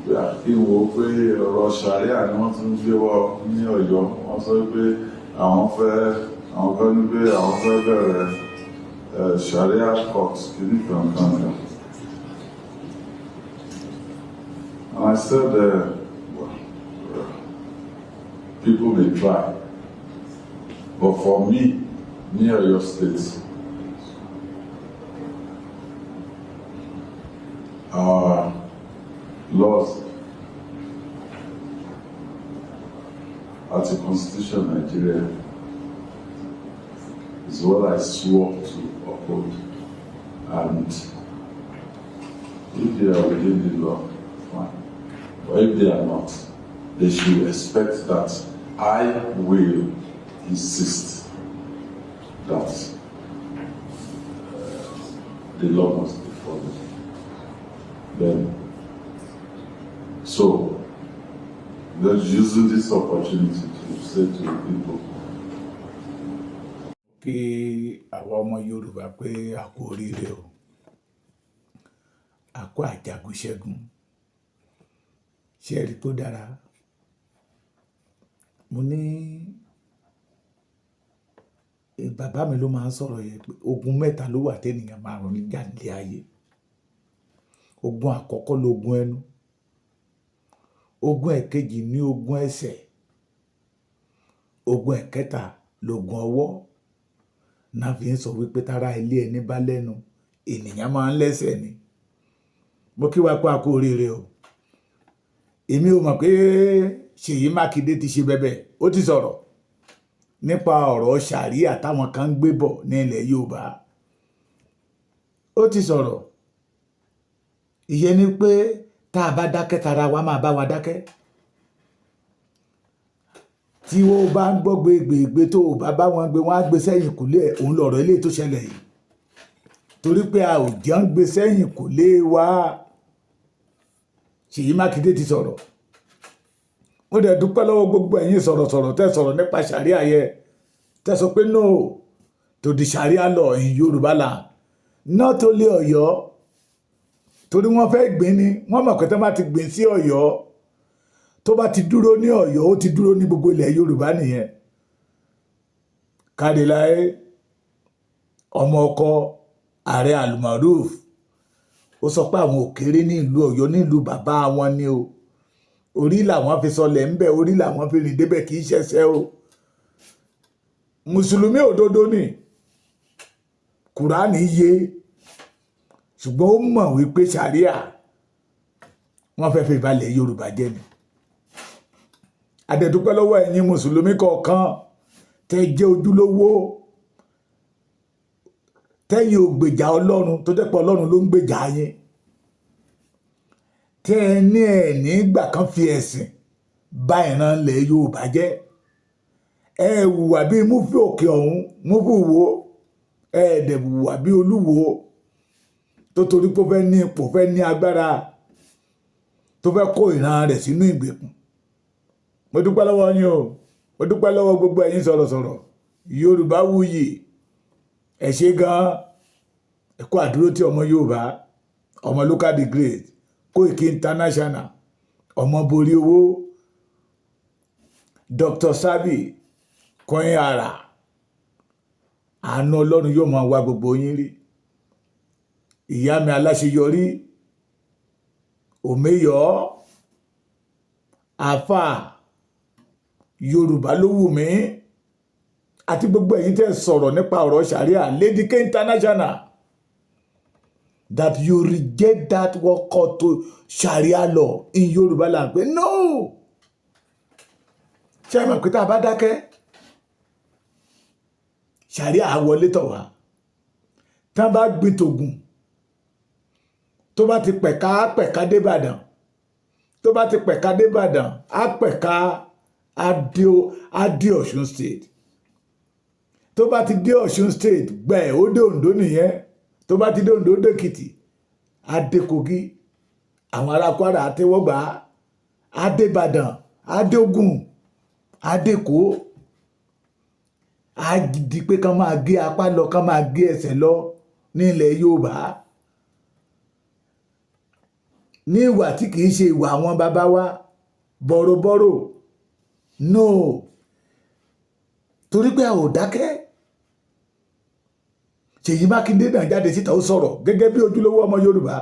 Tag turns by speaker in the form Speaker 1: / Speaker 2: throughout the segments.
Speaker 1: Kí n wo pé ọ̀rọ̀ Sharia ni wọ́n tún gbé wọ ní Ọ̀yọ́. Wọ́n sọ pé àwọn fẹ́, àwọn kan ní pé àwọn fẹ́ bẹ̀rẹ̀ Sharia court kìíní kankan kan. And I said, well, people may try, but for me, ní Ọ̀yọ́ State, our laws àti Constitution Nigeria is what I swore to uphold, and if they are within the law, fine. But if they are not, they should expect that I will insist that the law must be followed. Then, so, let's use this opportunity to say to the people,
Speaker 2: Kí àwa ọmọ Yorùbá pé a kú oríire o, a kú àjàgùnṣẹ́gun. Ṣé ẹ rí tó dára? Mo ní bàbá mi ló máa ń sọ̀rọ̀ yẹn pé ogun mẹ́ta ló wà tẹ́nìyàn máa ń jà nílé ayé. Ogun àkọ́kọ́ logun ẹnu, ogun ẹ̀kejì ní ogun ẹsẹ̀, ogun ẹ̀kẹta logun ọwọ́. Náà fi ń sọ wípé tára ilé ẹni bá lẹ́nu, ènìyàn máa ń lẹ́sẹ̀ ni. Mo kí wa pé a kú oríire o. Èmi ò mọ̀ pé Ṣèyí Mákindé ti ṣe bẹbẹ, ó ti sọ̀rọ̀ nípa ọ̀rọ̀ Sharia táwọn kan ń gbé bọ̀ ní ilẹ̀ Yorùbá. Ó ti sọ̀rọ̀. Ìyẹn ni pé tá a bá dákẹ́, tara wa máa bá wa dákẹ́. Tí ó bá ń gbọ́ gbégbègbè, tó o bá bá wọn gbé, wọn á gbé sẹ́yìn kùlé ẹ̀. Òun lọ̀rọ̀ ilé tó ṣẹlẹ̀ yìí, torí pé a ò jẹ́ ń gbé sẹ́yìn kùlé wa. Ṣèyí Mákindé ti sọ̀rọ̀. Ó dẹ̀ dúpẹ́ lọ́wọ́ gbogbo ẹ̀yin sọ̀rọ̀sọ̀rọ̀ tẹ́ sọ̀rọ̀ nípa Sharia yẹ, tẹ́ sọ pé no to the Sharia law in Yorùbá land, not only Ọ̀yọ́, torí wọ́n fẹ́ gbìn ni. Wọ́n mọ̀ pé tó bá ti gbìn sí Ọ̀yọ́, tó bá ti dúró ní Ọ̀yọ́, ó ti dúró ní gbogbo ilẹ̀ Yorùbá nìyẹn. Káríláyé ọmọ ọkọ ààrẹ Almaroof, ó sọ pé àwọn òkèrè ní ìlú Ọ̀yọ́, nílùú bàbá wọn ni o. Orí làwọn fi sọlẹ̀ ńbẹ̀, orí làwọn fi rìn débẹ̀, kì í ṣẹ̀ṣẹ̀ o. Mùsùlùmí òdodo ni, Kùránì yé, ṣùgbọ́n ó mọ̀ wípé Sharia wọ́n fẹ́ fi balẹ̀ Yorùbá jẹ́ ni. Àdẹ̀dúpẹ́ lọ́wọ́ ẹ̀yin mùsùlùmí kọ̀ọ̀kan tẹ́ jẹ́ ojúlówó, tẹ́yìn ò gbèjà Ọlọ́run, tó jẹ́ pé Ọlọ́run ló ń gbèjà yín, tẹ́ ẹ ní ẹ̀ nígbà kan fi ẹ̀sìn bá ìran ilẹ̀ Yorùbá jẹ́. Ẹ hùwà bíi múfì òkè ọ̀hún, múfì wo, ẹ dẹ̀ hùwà bíi olúwo tó torí pé ó fẹ́ ní ipò, fẹ́ ní agbára, tó fẹ́ kó ìran rẹ̀ sínú ìgbèkùn. Mo dúpẹ́ lọ́wọ́ yín o. Mo dúpẹ́ lọ́wọ́ gbogbo ẹ̀yin sọ̀rọ̀sọ̀rọ̀ Yorùbá wuyì. Ẹ ṣé gan, ẹ kú àdúró tí ọmọ Yorùbá, ọmọ local the great, Koiki International, ọmọ borí owó, Dr. Sabi kọrin ara. Àánú Ọlọ́run yóò máa wá gbogbo yín rí. Ìyá mi aláṣeyọrí òmeyọ, àfà Yorùbá ló wù mí, àti gbogbo ẹ̀yin tẹ́ sọ̀rọ̀ nípa ọ̀rọ̀ Sharia, Lady K International, that you reject that what called to Sharia law in Yorùbá land, pé no. Ṣé ẹ mọ̀ pé tá a bá dákẹ́, Sharia á wọlé tọ̀ wá? Tá a bá gbin tògùn, tó bá ti pẹ̀ka, á pẹ̀ka débàdàn. Tó bá ti pẹ̀ka débàdàn, á pẹ̀ka, á dé Ọ̀ṣun State. Tó bá ti dé Ọ̀ṣun State gbẹ̀, ó dé Oǹdó nìyẹn. Tó bá ti dé Oǹdó, dé Èkìtì, á dé Kogi, àwọn ará Kwara àtẹwọ́gbà, á dé Ìbàdàn, á dé Ògùn, á dé Èkó. Á di pé kán máa gé apá lọ, kán máa gé ẹsẹ̀ lọ ní ilẹ̀ Yorùbá. Ní ìwà tí kìí ṣe ìwà àwọn bàbá wa, bọ̀rọ̀bọ̀rọ̀, no, torí pé a ò dákẹ́. Ṣèyí Mákindé náà jáde síta, ó sọ̀rọ̀ gẹ́gẹ́ bí ojúlówó ọmọ Yorùbá.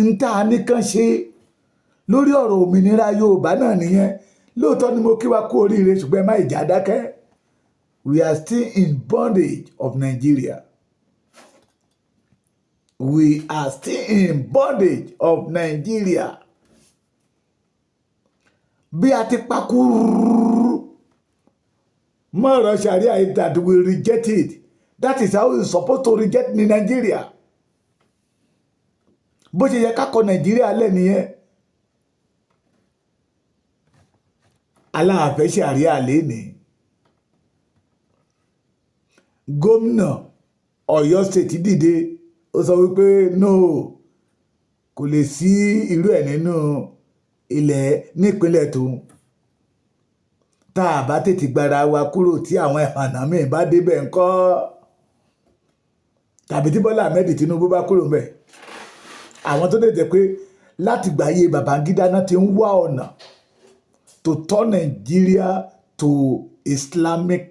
Speaker 2: Ń tá a nìkan ṣe lórí ọ̀rọ̀ òmìnira Yorùbá náà nìyẹn. Lóòótọ́ ni mo kí wa kú oríire, ṣùgbọ́n ẹ má ìjà dákẹ́. We are still in bondage of Nigeria. We are still in bondage of Nigeria. Bí a ti pakúrú mọ́ ọ̀rọ̀ Sharia that we reject it, that is how we supposed to reject ní Nigeria. Bó ṣe yẹ ká kọ Nàìjíríà lẹ́ nìyẹn. Aláàfẹ́ Sharia lénìí, gómìnà Ọ̀yọ́ State dìde, ó sọ wípé no, kò lè sí irú ẹ̀ nínú ilẹ̀ nípínlẹ̀ tòun. Tá a bá tètè gbára wa kúrò, tí àwọn ẹ̀hànà míì bá débẹ̀ ńkọ́? Tàbí tí Bọ́lá Ahmed Tinubu bá kúrò ńbẹ̀, àwọn tó lè jẹ́ pé láti gbàyè Babangida náà ti ń wá ọ̀nà to turn Nigeria to Islamic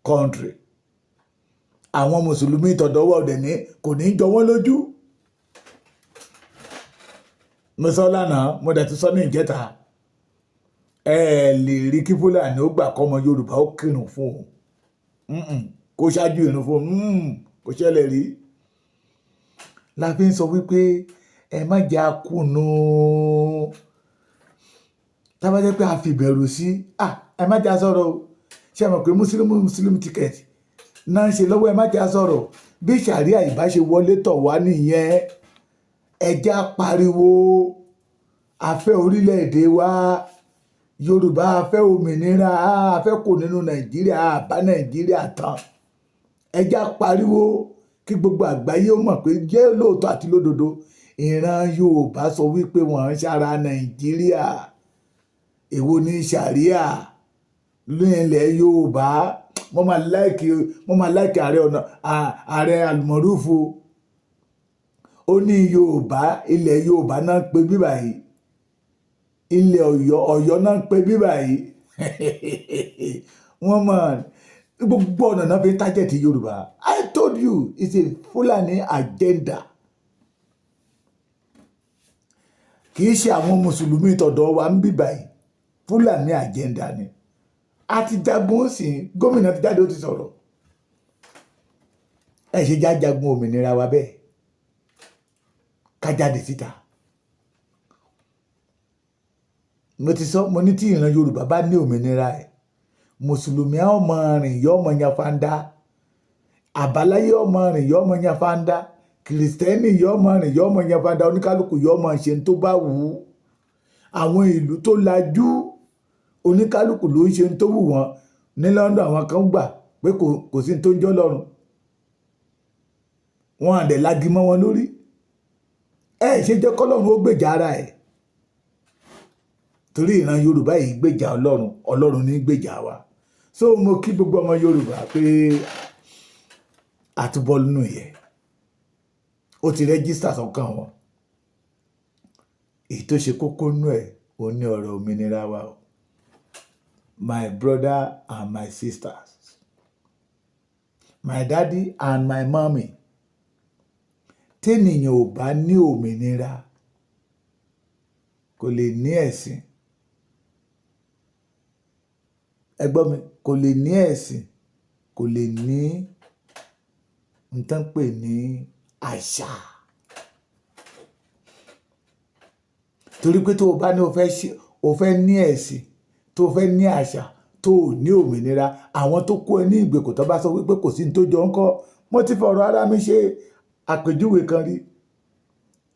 Speaker 2: country, àwọn mùsùlùmí tọ̀dọ̀wọ́ ọ̀dẹ̀ ní kò ní jọ wọ́n lójú. Mo sọ lánàá, mo dẹ̀ tún sọ ní ìjẹta, ẹ lè rí kí Fúlàní ó gbà kọ́mọ Yorùbá ó kírun fún òun, kó ṣáájú ìrun fún òun, kò ṣẹlẹ̀ rí. La fi ń sọ wípé ẹ má jẹ́ akúnu. Tá bá jẹ́ pé a fi ìbẹ̀rù sí, ẹ má jẹ́ a sọ̀rọ̀ o. Ṣé ẹ mọ̀ pé Muslim Muslim ticket náà ń ṣe lọ́wọ́? Ẹ má jẹ́ a sọ̀rọ̀. Bí sàríà ìbá ṣe wọlé tọ̀ wá nìyẹn. Ẹ jẹ́ á pariwo, a fẹ́ orílẹ̀-èdè wa Yorùbá, a fẹ́ òmìnira, a fẹ́ kó nínú Nàìjíríà, a bá Nàìjíríà tán. Ẹ jẹ́ á pariwo kí gbogbo àgbáyé ó mọ̀ pé jẹ́ lóòótọ́ àti lódodo, ìran Yorùbá sọ wípé wọ́n ń ṣara Nàìjíríà. Èwo ní sàríà ní ilẹ̀ Yorùbá? Mo máa like ààrẹ ọ̀nà, ààrẹ Almọ̀rúfù. Ó ní Yorùbá, ilẹ̀ Yorùbá náà ń pe bíbà yìí, ilẹ̀ Ọ̀yọ́, Ọ̀yọ́ náà ń pe bíbà yìí. Wọ́n mọ̀ gbogbo ọ̀nà náà fi target Yorùbá. I told you, it's a Fulani agenda. Kì í ṣe àwọn mùsùlùmí tọ̀dọ̀ wa ń bíbà yìí, Fúlàní agenda ni. A ti jagun sí, gómìnà ti jáde, ó ti sọ̀rọ̀. Ẹ ṣe já jagun òmìnira wa bẹ́ẹ̀, ká jáde síta. Mo ti sọ, mo ní tí ìran Yorùbá bá ní òmìnira ẹ̀, mùsùlùmí á ọmọ rìn yọ ọmọ yan fanda, àbáláyé ọmọ rìn yọ ọmọ yan fanda, kìrìsìtẹ́nì yọ ọmọ rìn yọ ọmọ yan fanda, oníkálukú yọ ọmọ ṣe tó bá wù ú. Àwọn ìlú tó lajú, oníkálukú ló ń ṣe tó wù wọ́n. Ní London, àwọn kan gbà pé kò sí tó ń jọ́ lọ́rùn wọn, àdẹ̀ lági mọ́ wọn lórí. Ẹ ṣe jẹ́ kọ́lọ́run ó gbèjà ara ẹ̀, torí ìran Yorùbá yìí gbèjà Ọlọ́run, Ọlọ́run ní gbèjà wa. So mo kí gbogbo ọmọ Yorùbá pé àtúbọ̀ nínú yẹ, ó ti register sọ́kàn wọn. Èyí tó ṣe kókó nú ẹ̀, ó ní ọ̀rọ̀ òmìnira wa o. My brother and my sisters, my daddy and my mommy, tẹ́nìyàn ò bá ní òmìnira, kò lè ní ẹ̀sìn. Ẹ gbọ́ mi, kò lè ní ẹ̀sìn, kò lè ní n tán pè ní àṣà. Torí pé tó o bá ní o fẹ́ ṣe, o fẹ́ ní ẹ̀sìn, tó o fẹ́ ní àṣà, tó o ní òmìnira, àwọn tó kó ẹ ní ìgbèkùn, tó bá sọ wípé kò sí ní tó jọ ń kọ́. Mo ti fọ̀rọ̀ ara mi ṣe àpèjúwe kan rí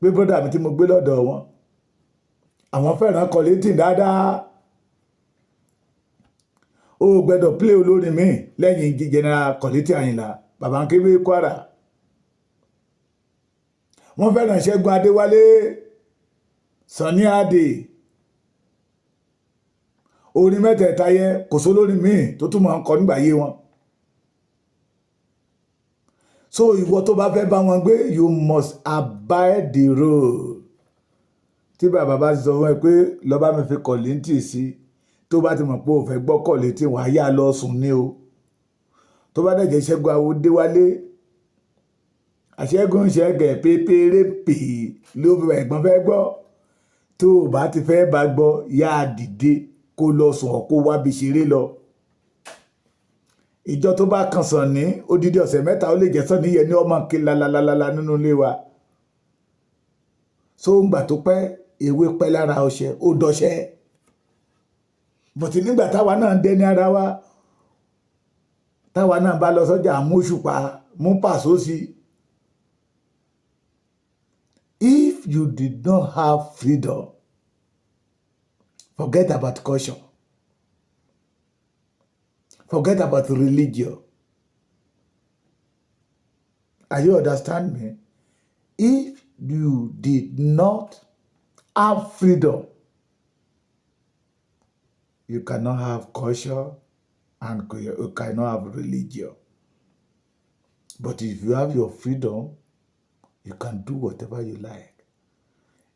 Speaker 2: pé brother mi tí mo gbé lọ́dọ̀ wọn, àwọn fẹ́ràn Kollington dáadáa. O gbẹ́dọ̀ play olórin mi lẹ́yìn General Kollington Àyìnlá, Bàbá Nkébé Kwara. Wọ́n fẹ́ràn Ṣẹ́gun Adéwálé, Sunny Adé. Orin mẹ́tẹ̀ẹ̀ta yẹ, kò sólórin míì tó tún máa ń kọ nígbà yé wọn. So ìwọ tó bá fẹ́ bá wọn gbé, you must abide the rule. Tí bàbá bá ti sọ fún ẹ pé lọ bá mi fi Kollington sí, tó bá ti mọ̀ pé ò fẹ́ gbọ́ Kollington, wàá yá lọ sùn ní o. Tó bá dẹ̀ jẹ́ Ṣẹ́gun Adéwálé, àṣẹ́gun ṣẹ́gẹ̀ pépéré pè ló fi ẹ̀gbọ́n fẹ́ gbọ́, tó o bá ti fẹ́ bá gbọ́, yá a dìde kó lọ sùn ọ̀, kó wábi ṣeré lọ. Ìjọ tó bá kan Sunny, odidi ọ̀sẹ̀ 3, ó lè jẹ́ Sunny yẹn ní ọmọ kí lalalala nínú ilé wa. So ń gbà tó pẹ́, ewé pẹ́ lára ọṣẹ, ó dọṣẹ́. But nígbà táwa náà ń dẹni ara wa, táwa náà bá lọ sọ́jà, mú òṣùpá, mú pàṣọ sí. If you did not have freedom, forget about culture, forget about religion. Are you understand me? If you did not have freedom, you cannot have culture and you cannot have religion. But if you have your freedom, you can do whatever you like.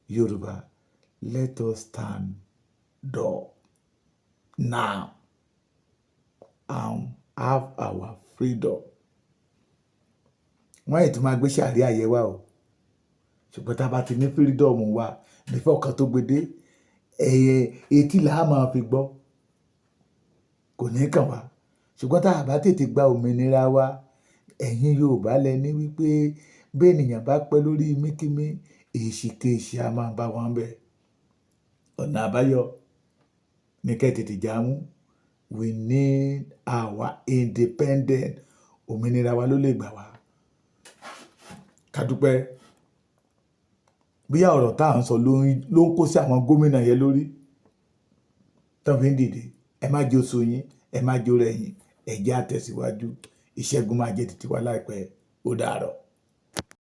Speaker 2: Yoruba, let us stand up now and have our freedom. Wọ́n yìí tún máa gbé sàríà yẹ wá o, ṣùgbọ́n tá a bá ti ní freedom wa, before kan tó gbé dé, ẹ̀yẹ etí là á máa fi gbọ́, kò ní kàn wá. Ṣùgbọ́n tá a bá tètè gba òmìnira wa, ẹ̀yin Yorùbá lẹ ní wípé bí ènìyàn bá pẹ́ lórí míkímí, èsìkèsì a máa bá wọn bẹ̀. Ọ̀nà àbáyọ ní kẹ́ tètè já mú. We need our independent. Òmìnira wa ló lè gbà wá. Ká dúpẹ́ bóyá ọ̀rọ̀ tá à ń sọ ló ń kó sí àwọn gómìnà yẹn lórí tán fi ń dìde. Ẹ má jẹ́ oṣù yín, ẹ má jẹ́ rẹ̀ yín, ẹ jẹ́ àtẹ̀síwájú. Ìṣẹ́gun máa jẹ́ títí wa láìpẹ́. Ó dàárọ̀.